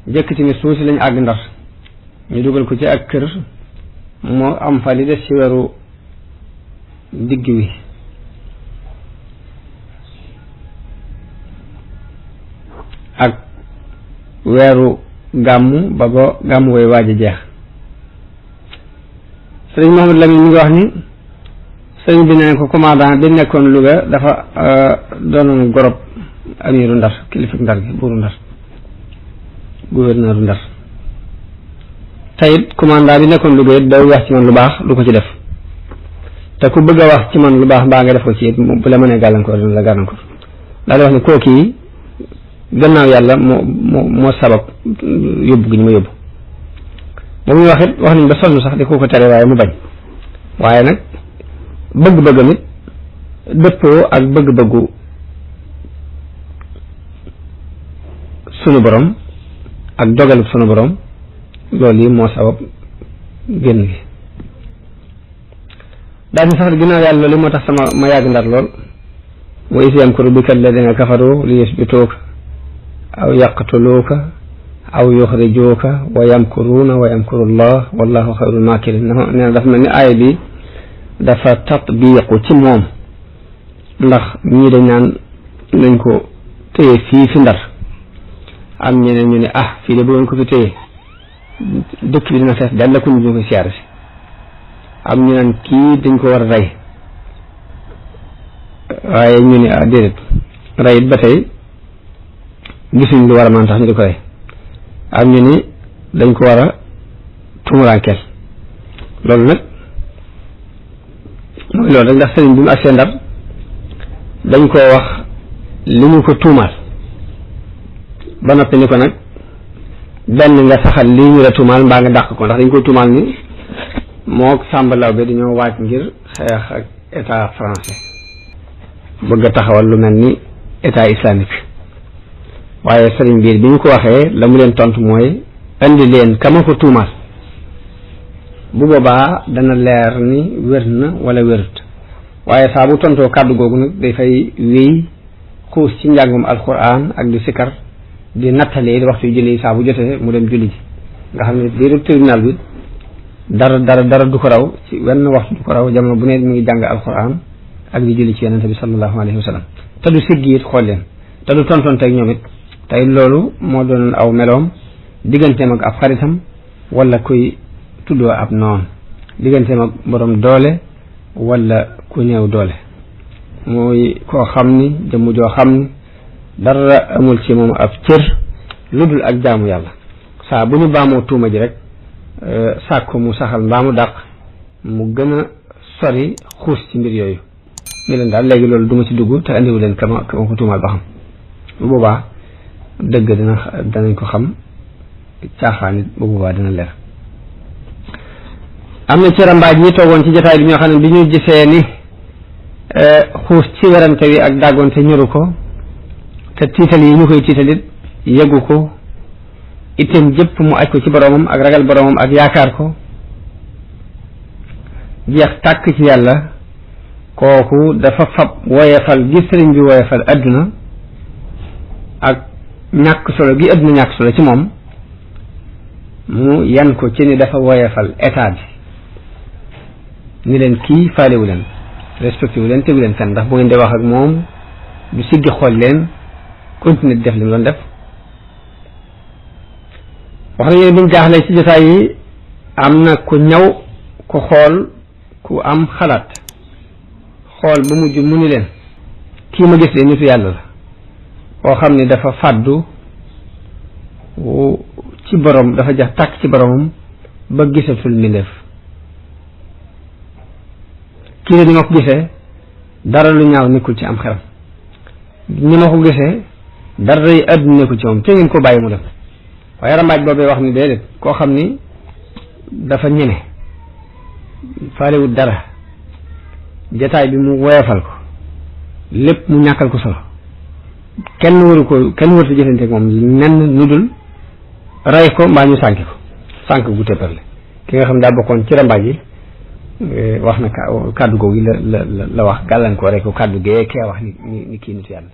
jëkk timis tuuti lañ àgg Ndar ñu dugal ko ci ak kër moo am fa li des ci weeru digg wi ak weeru gàmmu ba gàmmu way waaj a jeex sëriñ Mouhamadou Lamine mi ngi wax ni sëriñ bi ne ko commandant bi nekkoon Louga dafa doonoon gorob amiru Ndar kilifa Ndar gi buuru Ndar gouverneur Ndar tayit commandant bi nekkoon Louga it day wax ci man lu baax lu ko ci def te ku bëgg a wax ci man lu baax mbaa nga def ko ci it bu la mënee gàllankoor dina la gàllankoor daal di wax ni kooku yi gannaaw yàlla moo sabab yóbbu gi ñu ma yóbbu ba muy wax it wax nañ ba sonn sax di ko tere waaye mu bañ waaye nag bëgg-bëggam it dëppoo ak bëgg-bëggu sunu borom ak dogalub sunu borom loolu yi moo sabab génn gi daal di sax ginnaaw yàlla loolu moo tax ma yàgg Ndar lool wa iz yamkuru bika alladina kafaru li yusbituuka aw yaqtuluuka aw yuxrijuuka wa yamkuruuna wa yamkuru llah wallahu xayrul maakirin nee na dafa mel ni aaya bi dafa tatbiqu ci moom ndax ñii dañ naan nañ ko téye fii fi Ndar am ñeneen ñu ne fii de bëggoon ko fi téye dëkk bi dina fees dal la ko ñu ko siyaare si am ñu naan kii dañ ko war a rey waaye ñu ne déedéet rey it ba tey gisuñ lu war a mën tax ñu di ko rey am ñu ni dañ ko war a tumuraankeel loolu nag mooy loolu rek ndax sëriñ bi mu agsee Ndar dañ koo wax li ñu ko tuumaal ba noppi ni ko nag benn nga saxal lii ñu la tuumaal mbaa nga dàq ko ndax dañ koy tuumaal ni moo Samba Laobé dañoo waaj ngir xeex ak état français bëgg a taxawal lu mel ni état islamique waaye sëriñ biir bi ñu ko waxee la mu leen tontu mooy indi leen kama ko tuumaal bu boobaa dana leer ni wér na wala wérut waaye saa bu tontoo kàddu googu nag dafay wéy xuus ci njàngum alquran ak di sikar di nattalee di waxtu yu julli saa bu jotee mu dem julli ji nga xam ne biiru tribunal bi dara du ko raw ci wenn waxtu du ko raw jamono bu ne mu ngi jàng alquran ak di julli ci yonente bi sallallahu alayhi wa sallam te du siggi it xool leen te du tontonteeg ñoom it tey loolu moo doon aw meloom digganteem ak ab xaritam wala kuy tuddoo ab noon digganteem ak borom doole wala ku néew doole mooy koo xam ni jëmm joo xam ni dara amul ci moom ab cër lu dul ak jaamu yàlla saa bu ñu baamoo tuuma ji rek sàkku mu saxal mbaa mu dàq mu gën a sori xuus ci mbir yooyu ni leen daal léegi loolu duma ci dugg te andiwu leen kama ko tuumaal ba xam bu boobaa dëgg danañ ko xam caaxaan it bu boobaa dina leer am na ci rambaaj ñi toogoon ci jotaay bi ñoo xam ne bi ñu gisee ni xuus ci werante wi ak dàggoonte ñëru ko te tiital yi ñu koy tiitalit yëgu ko itam jëpp mu aj ko ci boroomam ak ragal boroomam ak yaakaar ko jeex tàkk ci yàlla kooku dafa fab woyefal gi sëriñ bi woyefal adduna ak ñàkk solo gi adduna ñàkk solo ci moom mu yan ko ci ni dafa woyefal état bi ni leen kii faalewu leen respecté wu leen tegu leen fenn ndax bu ngeen dee wax ak moom du siggi xool leen continuer di def li mu doon def wax nañu ne biñ jaaxlee ci jotaay yi am na ku ñaw ku xool ku am xalaat xool ba mujj mu ni leen kii ma gis de nitu yàlla la koo xam ne dafa fàddu ci borom dafa jax tàkk ci boromam ba gisatul mbindeef kii de ni ma ko gisee dara lu ñaaw nekkul ci am xelam ni ma ko gisee dara yi àdduna nekkul ci moom te ngeen ko bàyyi mu dem waaye rambaaj boobee wax ni déedéet koo xam ni dafa ñeme faalewut dara jataay bi mu woyofal ko lépp mu ñàkkal ko solo kenn waru ta jëfante ak moom nenn nu dul rey ko mbaa ñu sànki ko sànk gu tépparle ki nga xam daa bokkoon ci rambaaj yi wax na kàddu googu la wax gàllankoor rek ko kàddu gee kee wax ni kii nitu yàlla